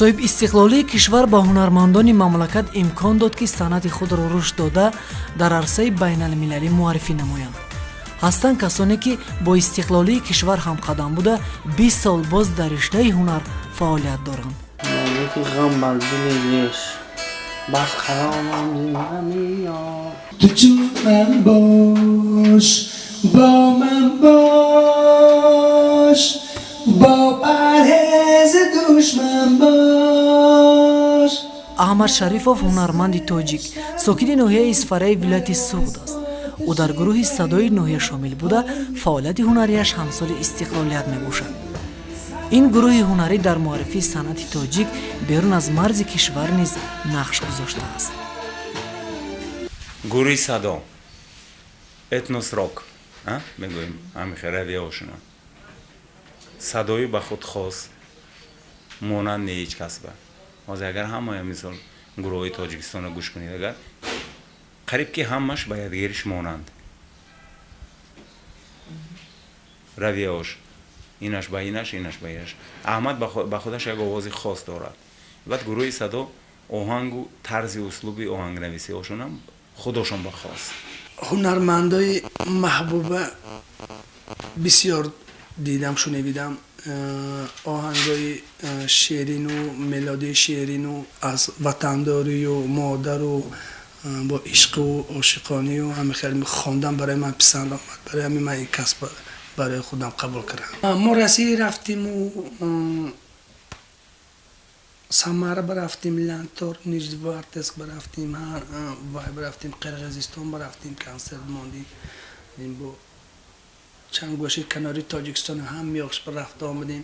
Соҳибистиқлолии кишвар ба ҳунармандони мамлакат имкон дод, ки санъати худро рушд дода, дар арсаи байналмилалӣ муаррифӣ намоянд. Ҳастанд касоне, ки бо истиқлолии кишвар ҳамқадам буда, 20 сол боз дар риштаи ҳунар фаъолият доранд. Ту чун ман бош, бо ман бош, бо парҳези душман бош. Аҳмад Шарифов ҳунарманди тоҷик, сокини ноҳияи Исфараи вилояти Суғд аст. Ӯ дар гурӯҳи садои ноҳия шомил буда, фаъолияти ҳунарияш ҳамсоли истиқлолият мебошад. Ин гурӯҳи ҳунарӣ дар муаррифии санъати тоҷик берун аз марзи кишвар низ нақш гузоштааст. Гурӯҳи садо этнос рок мегӯем, ҳамихе равияошуна садои ба худ хос монанд не ҳеҷ касба. Ҳозир агар ҳамаи мисол гурӯҳҳои Тоҷикистонро гӯш кунед, агар қариб ки ҳамаш ба якдигариш монанд равияош, инаш ба инаш, инаш ба инаш. Аҳмад ба худаш як овози хос дорад. Баъд гурӯҳи садо оҳангу тарзи услуби оҳангнависиҳошонам худошон ба хос. Ҳунармандои маҳбуба бисёр дидам, шунавидам, оҳангои ширину мелодияи ширину аз ватандорию модару бо ишқу ошиқонию ҳама хеле хондан барои ман писанд омад. Барои ҳамин ман ин касб барои худам қабул кардам. Мо Россия рафтиму Самара барафтим, Лантор, Нижневартовск барафтим, вай барафтим, Қирғизистон барафтим, консерт мондим. Бо чанд гӯшаи канори Тоҷикистон ҳам меош рафта омадем.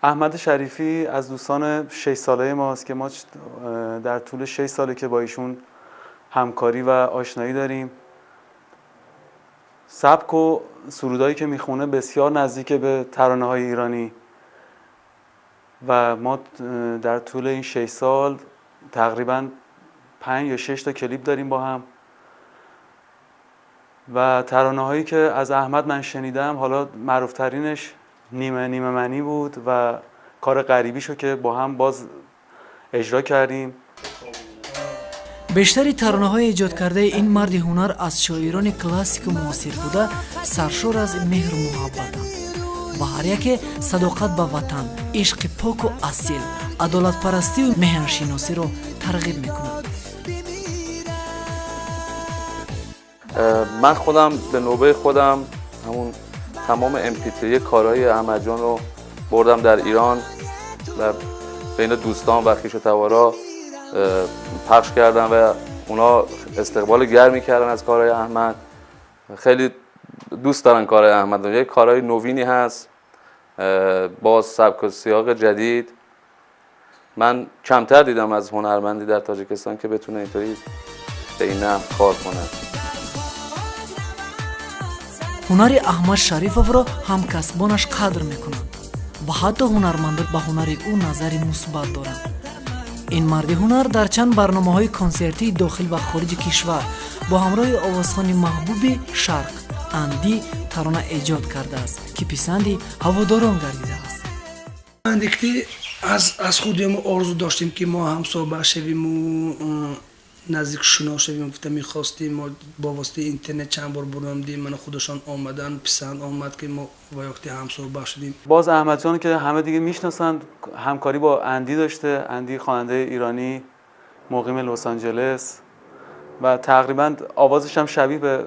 احمد شریفی از دوستان 6 ساله ماست که ما در طول 6 ساله که با ایشون همکاری و آشنایی داریم. سبک و سرودایی که میخونه بسیار نزدیک به ترانه‌های ایرانی و ما در طول این 6 سال تقریباً 5 یا 6 تا کلیپ داریم با هم و ترانه‌هایی که از احمد من شنیدم، حالا معروف‌ترینش نیمه نیمه منی بود و کار غریبیشو که با هم باز اجرا کردیم. бештари таронаҳои эҷодкардаи ин марди ҳунар аз шоирони классику муосир буда, саршор аз меҳру муҳаббатанд ва ҳар яке садоқат ба ватан, ишқи поку асил, адолатпарастию меҳаншиносиро тарғиб мекунад. من خودم به نوبه خودم همون تمام MP3 کارهای احمد جان رو بردم در ایران و بین دوستان و خویش و تبارا پخش کردم و اونا استقبال گرمی کردن از کارهای احمد. خیلی دوست دارن کارهای احمد. یه کارهای نوینی هست با سبک و سیاق جدید. من کمتر دیدم از هنرمندی در تاجیکستان که بتونه اینطوری به این نحو کار کنه. ҳунари Аҳмад Шарифовро ҳамкасбонаш қадр мекунанд ва ҳатто ҳунармандон ба ҳунари ӯ назари мусбат доранд. Ин марди ҳунар дар чанд барномаҳои консертии дохил ва хориҷи кишвар бо ҳамроҳи овозхони маҳбуби шарқ Андӣ тарона эҷод кардааст, ки писанди ҳаводорон гардидааст. Андикти аз худи мо орзу доштем, ки мо ҳамсоҳба шавиму наздик шинос шавем, гуфта мехостем. Мо бо воситаи интернет чанд бор буромдем, мана худашон омадан, писанд омад, ки мо با وقتی همصحبت شدیم. باز احمد جان که همه دیگه میشناسن همکاری با اندی داشته. اندی خواننده ایرانی مقیم لس آنجلس و تقریبا آوازش هم شبیه به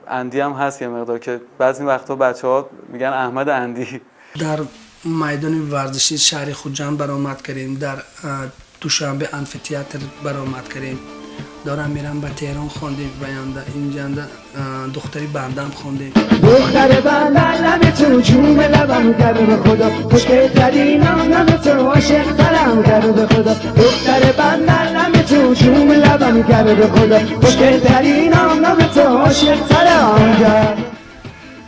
اندی هم هست یه مقدار، که بعضی وقتا بچه‌ها میگن احمد اندی. در میدان ورزشی شهر خودجان برآمد کردیم، در دوشنبه امفیتئاتر برآمد کردیم، دارم میرم به تهران خوندیم و اینجا دختری بندم خوندیم. دختر بندم لب تو جون لبم کرد به خدا، خوشگل ترینم لب تو عاشق ترم کرد به خدا. دختر بندم لب تو جون لبم کرد به خدا، خوشگل ترینم لب تو عاشق ترم کرد.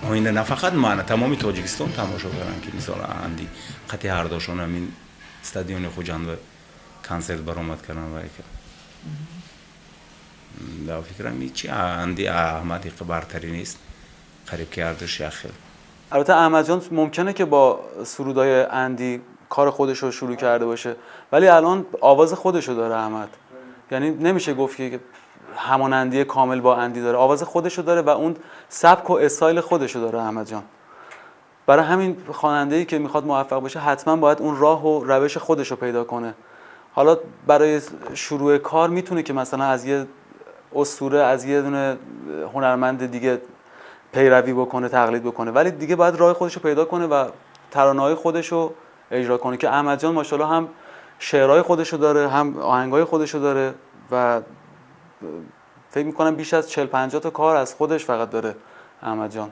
оинда на фақат ман, тамоми Тоҷикистон тамошо карданд, ки мисол Анди қати ҳардошон ҳамин стадиони Хуҷанд Консерт баромад кардам ва дар фикрам ҳичи Анди Аҳмад иқа бартарӣ нест, қариб ки ҳардуш як хел. البته احمد جان ممکنه که با سرودای اندی کار خودش رو شروع کرده باشه، ولی الان آواز خودش رو داره احمد. یعنی نمیشه گفت که همانندی کامل با اندی داره، آواز خودش رو داره و اون سبک و استایل خودش رو داره احمد جان. برای همین خواننده‌ای که میخواد موفق بشه حتما باید اون راه و روش خودش رو پیدا کنه. حالا برای شروع کار میتونه که مثلا از یه اسطوره، از یه دونه هنرمند دیگه پیروی بکنه، تقلید بکنه، ولی دیگه باید راه خودش رو پیدا کنه و ترانه‌های خودش رو اجرا کنه که احمد جان ماشاءالله هم شعرهای خودش رو داره، هم آهنگ‌های خودش رو داره و فکر می‌کنم بیش از 40-50 تا کار از خودش فقط داره احمد جان.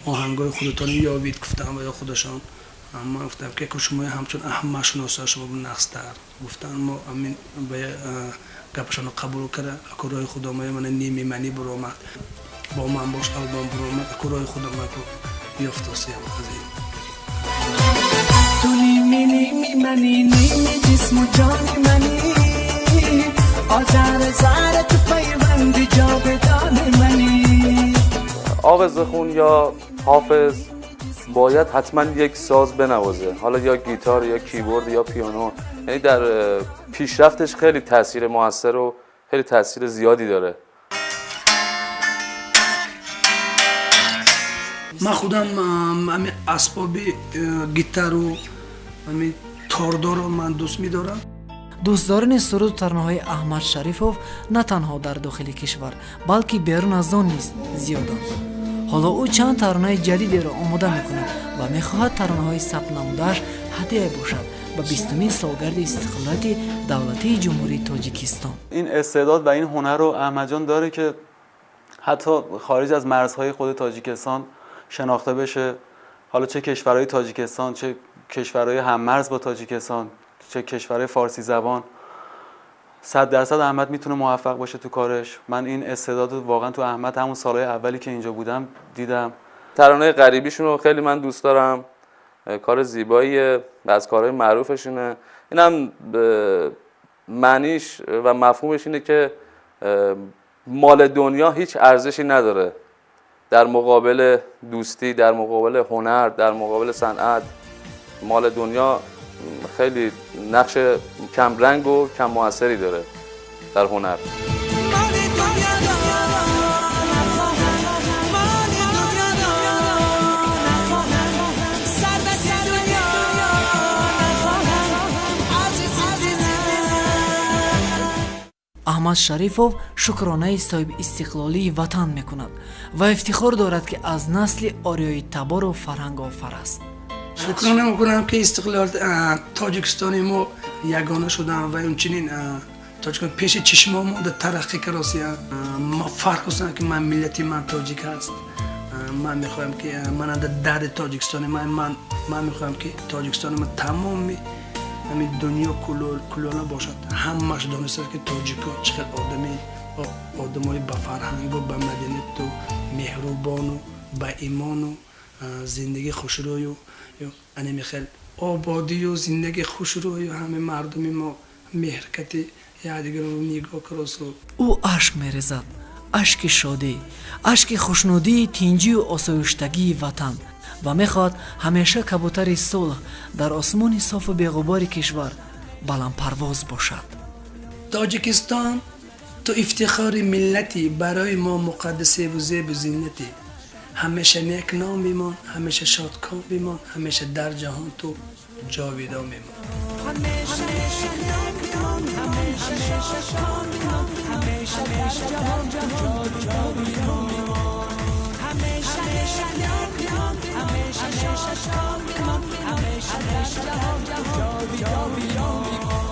آهنگای خودتون یابید گفتم و یا خودشان. من گفتم که شما همچون احمد شناسا شما نقصتر گفتن ما امین به گپشان قبول کرده. اکو رای خدا ما من نیمی منی برآمد با من باش البام برآمد اکو رای خدا ما کو یافتاسیم از این. تو نیمی نیمی منی نیمی جسم و جان منی آذر زر تو پیوند جاودان منی. آوازخون یا حافظ باید حتما یک ساز بنوازه، حالا یا گیتار یا کیبورد یا پیانو، یعنی در پیشرفتش خیلی تاثیر موثر و خیلی تاثیر زیادی داره. من خودم همین اسباب گیتار و همین تاردار رو من دوست می‌دارم. دوستداران سرود و ترانه‌های احمد شریفов نه تنها در داخل کشور بلکه بیرون از آن نیز زیادند. حالا او چند ترانه جدیدی را آماده می‌کند و می‌خواهد ترانه‌های ثبت نموده‌اش هدیه باشد به 20مین سالگرد استقلال دولتی جمهوری تاجیکستان. این استعداد و این هنر رو احمد جان داره که حتی خارج از مرزهای خود تاجیکستان شناخته بشه، حالا چه کشورهای تاجیکستان، چه کشورهای هم‌مرز با تاجیکستان، چه کشورهای فارسی زبان. 100% احمد میتونه موفق باشه تو کارش. من این استعداد رو واقعا تو احمد همون سالهای اولی که اینجا بودم دیدم. ترانه غریبیشون رو خیلی من دوست دارم، کار زیباییه، از کارهای معروفشونه. اینم معنیش و مفهومش اینه که مال دنیا هیچ ارزشی نداره در مقابل دوستی، در مقابل هنر، در مقابل صنعت. مال دنیا خیلی نقش کم رنگ و کم موثری داره در هنر. احمد شریفов шукронаи соҳиби истиқлолии ватан мекунад ва ифтихор дорад, ки аз насли ориёи табору фарҳангофар аст. шукрона мекунам, ки истиқлол тоҷикистони мо ягона шудам ва инчунин тоҷикон пеши чишмо монда тараққӣ каросия. Ма фарқ кунам, ки ман миллати ман тоҷик аст. Ман мехоҳам, ки ман дарди тоҷикистони ман мехоҳам, ки тоҷикистони ман тамоми ҳамин дунё кулона бошад. Ҳамааш дониста, ки тоҷико чӣ хел одамои ба фарҳангу ба маданияту меҳрубону ба имону зиндагии хушрӯю анами хел ободию зиндагии хушрӯю ҳамаи мардуми мо меҳркати якдигарро нигоҳ каросу. Ӯ ашк мерезад, ашки шодӣ, ашки хушнудии тинҷию осоиштагии ватан ва мехоҳад ҳамеша кабутари сулҳ дар осмони софу беғубори кишвар баландпарвоз бошад. Тоҷикистон, ту ифтихори миллатӣ, барои мо муқаддасеву зебу зиннатӣ. Ҳамеша некном бимон, ҳамеша шодком бимон, ҳамеша дар ҷаҳон ту ҷовидон бимон. همیشه شادکام بمان، همیشه در جهان جاویدان بمان.